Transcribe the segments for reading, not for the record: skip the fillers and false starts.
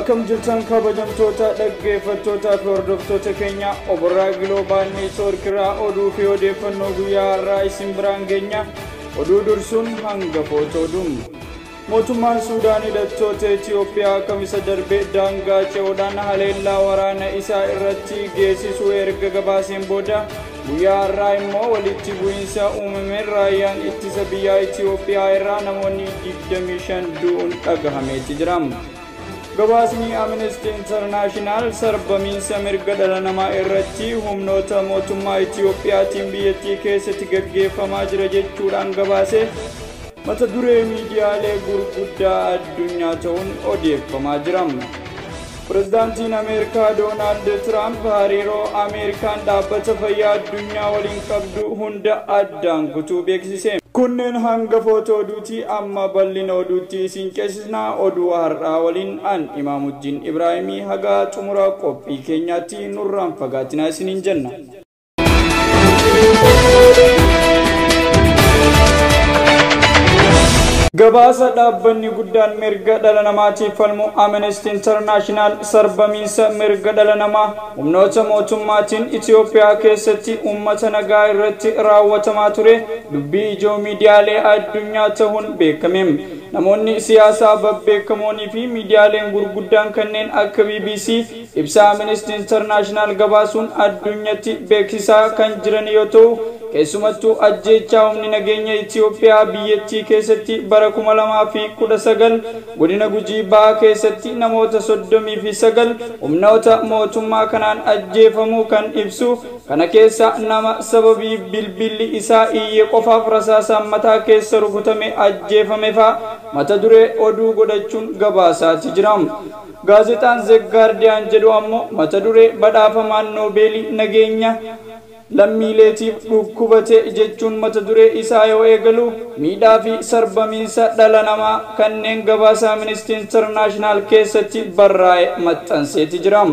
Akkam jirtan kabajamtoota dhaggeeffattootaa fi hordoftoota keenya Oborraa Global Network irraa oduu fi odeeffannoo guyyaa har'aa isin biraan geenya. Oduu dursuun hangafoota oduu. Mootummaan Suudaan hidhattoota Itiyoophiyaa kamisa darbe daangaa ce'uudhaan haleellaa waraana isaa irratti geessisuu erga gabaaseen booda guyyaa har'aa immoo walitti bu'iinsa uumameen raayyaan ittisa biyyaa Itiyoophiyaa irraa namoonni 25 du'uun dhagahameeti jira. Gabaasni Amnesty International sarbamiinsa mirga dhala namaa irratti humnoota mootummaa Itiyoophiyaatiin biyyattii keessatti gaggeeffamaa jira jechuudhaan gabaase mata duree miidiyaalee gurguddaa addunyaa ta'uun odeeffamaa jira. Pireezidaantiin Ameerikaa Doonaald Tiraamp hariiroo Ameerikaan dhaabbata fayyaa addunyaa waliin qabdu hunda addaan kutuu beeksise. Kunneen hangafoota oduutii amma bal'ina oduutti isin ceesisnaa. Oduu har'aa waliin an Imaamuddin Ibraahimii hagaa xumura qophii keenyaatti nurraan fagaatinaa isiniin jenna. Gabaasa dhaabbanni guddaan mirga dhala namaatiif falmu Amnesty International sarbamiinsa mirga dhala namaa humnoota mootummaatiin Itiyoophiyaa keessatti uummata nagaa irratti raawwatamaa ture dubbii ijoo miidiyaalee addunyaa ta'uun beekame. Namoonni siyaasaa babbeekamoonii fi miidiyaaleen gurguddaan kanneen akka BBC ibsa Amnesty International gabaasuun addunyatti beeksisaa kan jiran yoo ta'u, keessumattuu ajjeechaa humni nageenya Itiyoophiyaa biyyattii keessatti bara 2019 godina Gujii Bahaa keessatti namoota 39 humnoota mootummaa kanaan ajjeefamuu kan ibsu kana keessa nama sababii bilbilli isaa iyyee qofaaf rasaasaan mataa keessa rukutame ajjeefame fa'a mata duree oduu godhachuun gabaasaati jira. Gaazexaan The Guardian jedhu ammoo mata duree badhaafamaan Noobeelii nageenya lammiileetiif dhukkubate jechuun mata duree isaa yoo eegalu miidhaa fi sarbamiinsa dhala namaa kanneen gabaasa Amnesty International keessatti barraa'e maxxanseeti jira.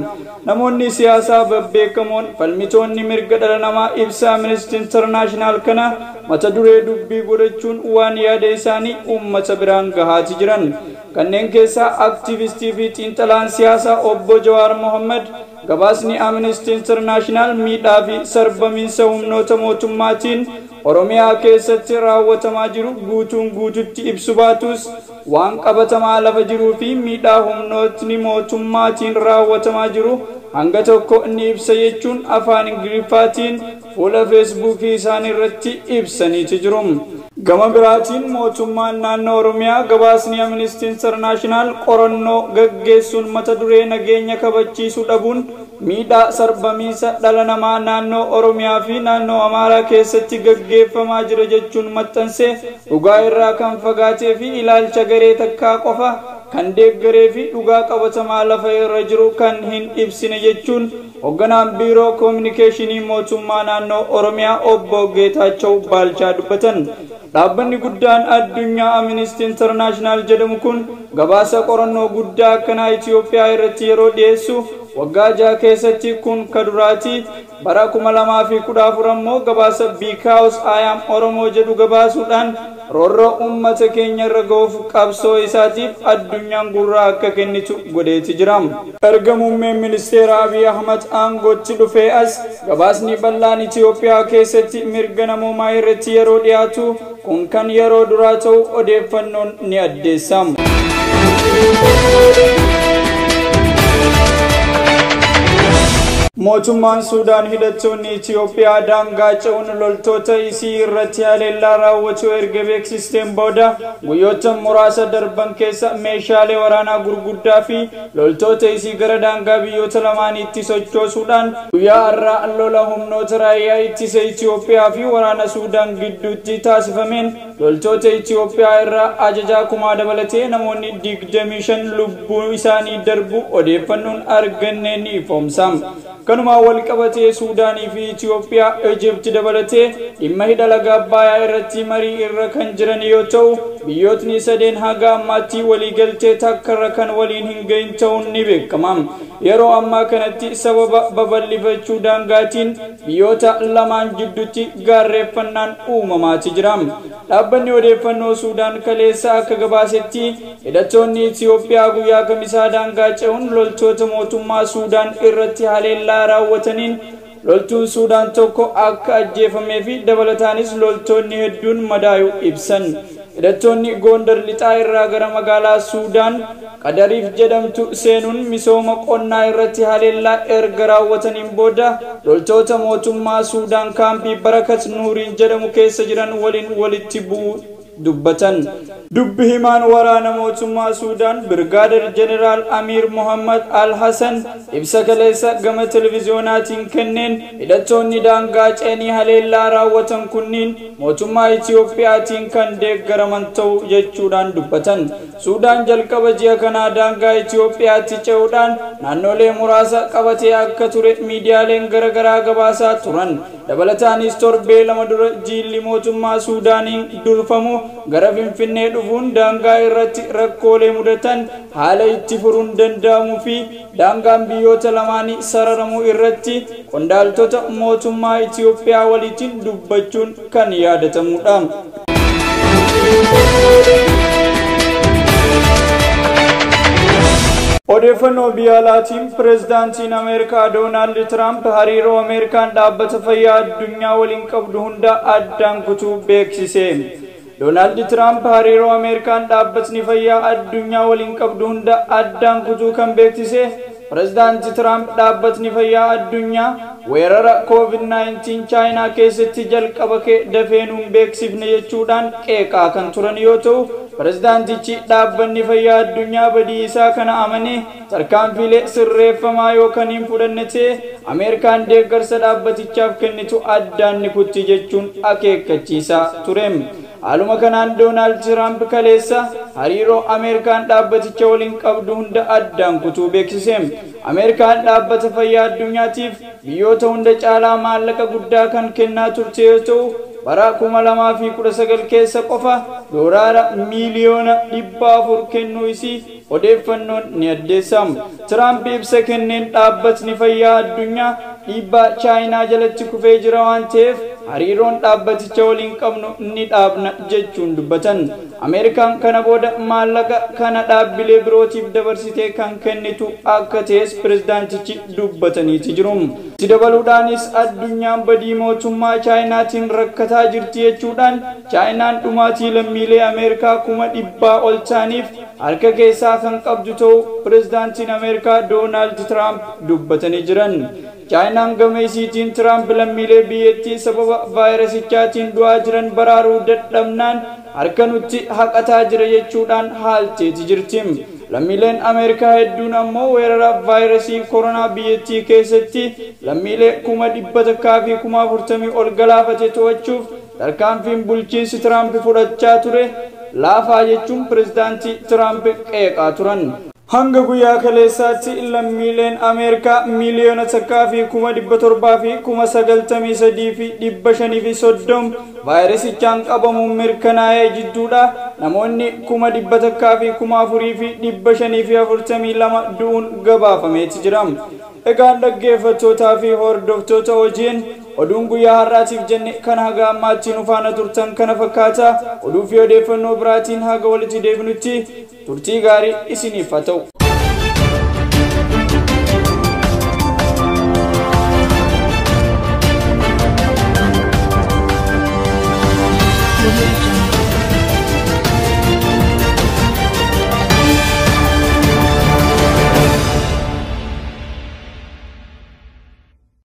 Namoonni siyaasaa babbeekamoon falmitoonni mirga dhala namaa ibsa Amnesty International kana mata duree dubbii godhachuun waan yaada isaanii uummata biraan gahaati jiran. Kanneen keessaa aktiivistii fi xiinxalaan siyaasaa obbo Jawaar Mohammad gabaasni Amnesty International miidhaa fi sarbamiinsa humnoota mootummaatiin Oromiyaa keessatti raawwatamaa jiru guutuun guututti ibsu baatus waan qabatamaa lafa jiruu fi miidhaa humnootni mootummaatiin raawwatamaa jiru hanga tokko ni ibsa jechuun afaan Ingiliffaatiin fuula Feesbuukii isaanii irratti ibsaniiti jiru. Gama biraatiin mootummaan naannoo Oromiyaa gabaasni Amnesty International qorannoo gaggeessuun mata duree nageenya kabachiisuu dhabuun miidhaa sarbamiinsa dhala namaa naannoo Oromiyaa fi naannoo Amaaraa keessatti gaggeeffamaa jira jechuun maxxanse dhugaa irraa kan fagaatee fi ilaalcha garee takkaa qofa kan deeggaree fi dhugaa qabatamaa lafa irra jiru kan hin ibsine jechuun hoogganaan biiroo koominikeeshinii mootummaa naannoo Oromiyaa obbo Geetaachoo Baalchaa dubbatan. Dhaabbanni guddaan addunyaa Amnesty International jedhamu kun gabaasa qorannoo guddaa akkanaa Itiyoophiyaa irratti yeroo dhiyeessu waggaa 6 keessatti kun kaduraati. Bara 2014 ammoo gabaasa Because I am Oromo jedhu gabaasuudhaan roorroo uummata keenya irra ga'uuf qabsoo isaatiif addunyaan gurraa akka kennitu godheeti jira. Erga muummeen ministeera Abiy Ahmad aangootti dhufee as gabaasni bal'aan Itiyoophiyaa keessatti mirga namoomaa irratti yeroo dhiyaatu kun kan yeroo duraa ta'u odeeffannoon ni addeessa. Mootummaan Suudaan hidhattoonni Itiyoophiyaa daangaa ce'uun loltoota isii irratti haleellaa raawwachuu erga beeksisteen booda guyyoota muraasa darban keessa meeshaalee waraanaa gurguddaa fi loltoota isii gara daangaa biyyoota lamaaniitti sochoosuudhaan guyyaa har'aa lola humnoota raayyaa ittisa Itiyoophiyaa fi waraana Suudaan gidduutti taasifameen loltoota Itiyoophiyaa irraa ajajaa kumaa dabalatee namoonni 25 lubbuu isaanii darbu odeeffannoon arganne ni ifoomsa. Kanumaan wal qabatee Suudaanii fi Itiyoophiyaa Ijipti dabalatee dhimma hidha laga Abbayyaa irratti marii irra kan jiran yoo ta'u biyyootni sadeen haga ammaatti waliigaltee takkarra kan waliin hin gahin ta'uun ni beekama. Yeroo ammaa kanatti sababa babal'ifachuu daangaatiin biyyoota lamaan jidduutti gaarreeffannaan uumamaati jira. Dhaabbanni odeeffannoo Suudaan kaleessa akka gabaasetti hidhattoonni Itiyoophiyaa guyyaa kamisaa daangaa ce'uun loltoota mootummaa Suudaan irratti haleellaa raawwataniin loltuun Suudaan tokko akka ajjeefamee fi dabalataanis loltoonni hedduun madaayuu ibsan. Hidhattoonni Gondar lixaa irraa gara magaalaa Suudaan Qadariif jedhamtu seenuun misooma qonnaa irratti haleellaa erga raawwataniin booda loltoota mootummaa Suudaan kaampii Barakat Nuuriin jedhamu keessa jiran waliin walitti bu'uu dubbatan. Dubbi himaan waraana mootummaa Suudaan Birgaader Jeneraal Amiir Muhammad Al Hassan ibsa kaleessa gama televiziyoonaatiin kenneen hidhattoonni daangaa ce'anii haleellaa raawwatan kunniin mootummaa Itiyoophiyaatiin kan deeggaraman ta'uu jechuudhaan dubbatan. Suudaan jalqaba ji'a kanaa daangaa Itiyoophiyaatti ce'uudhaan naannolee muraasa qabatee akka ture miidiyaaleen garaagaraa gabaasaa turan. Dabalataanis torbee lama dura jiilli mootummaa Suudaaniin durfamu gara Finfinnee dhufuun daangaa irratti rakkoolee mudatan haala itti furuun danda'amuu fi daangaan biyyoota lamaanii sararamuu irratti qondaaltota mootummaa Itiyoophiyaa waliin dubbachuun kan yaadatamudha. Odeeffannoo biyya alaatiin pireezidaantiin Ameerikaa Doonaald Tiraamp hariiroo Ameerikaan dhaabbata fayyaa addunyaa waliin qabdu hunda addaan kutuu beeksise. Doonaald Tiraamp hariiroo Ameerikaan dhaabbatni fayyaa addunyaa waliin qabdu hunda addaan kutuu kan beeksise pireezidaanti Tiraamp dhaabbatni fayyaa addunyaa weerara COVID-19 Chaayinaa keessatti jalqaba dafee nuun beeksifne jechuudhaan qeeqaa kan turan yoo ta'u, pireezidaantichi dhaabbanni fayyaa addunyaa badii isaa kana amanee tarkaanfiilee sirreeffamaa yookaan hin fudhanne ta'e Ameerikaan deeggarsa dhaabbatichaaf kennitu addaan ni kutti jechuun akeekkachiisaa ture. Haaluma kanaan Doonaald Tiraamp kaleessa hariiroo Ameerikaan dhaabbaticha waliin qabdu hunda addaan kutuu beeksise. Ameerikaan dhaabbata fayyaa addunyaatiif biyyoota hunda caalaa maallaqa guddaa kan kennaa turte yoo ta'u, bara 2019 keessa qofa doolaara miiliyoona 400 kennuu isii odeeffannoon ni addeessa. Tiraamp ibsa kenneen dhaabbatni fayyaa addunyaa dhiibbaa Chaayinaa jalatti kufee jira waan ta'eef hariiroon dhaabbaticha waliin qabnu ni dhaabna jechuun dubbatan. Ameerikaan kana booda maallaqa kana dhaabbilee birootiif dabarsitee kan kennitu akka ta'es pireezidaantichi dubbataniiti jiru. Itti dabaluudhaanis addunyaan badii mootummaa Chaayinaatiin rakkataa jirti jechuudhaan Chaayinaan dhumaatii lammiilee Ameerikaa 100,000 ol ta'aniif harka keessaa kan qabdu ta'uu pireezidaantiin Ameerikaa Doonaald Tiraamp dubbatanii jiran. Chaayinaan gama isiitiin Tiraamp lammiilee biyyattii sababa vaayirasichaatiin du'aa jiran baraaruu dadhabnaan harka nutti haqataa jira jechuudhaan haalteeti jirti. Lammiileen Ameerikaa hedduun ammoo weerara vaayirasii koronaa biyyattii keessatti lammiilee 140,000 ol galaafate to'achuuf tarkaanfiin bulchiinsi Tiraamp fudhachaa ture laafaa jechuun pireezidaantii Tiraamp qeeqaa turan. Hanga guyyaa kaleessaatti lammiileen Ameerikaa 1,793,530 vaayirasichaan qabamuun mirkanaa'ee jidduudha. Namoonni 104,542 du'uun gabaafameeti jira. Egaan dhaggeeffattootaa fi hordoftoota hojiin oduun guyyaa har'aatiif jenne kan haga ammaatti nu faana turtan kana fakkaata. Oduu fi odeeffannoo biraatiin haga walitti deebinutti turtii gaarii isiniif haa ta'u.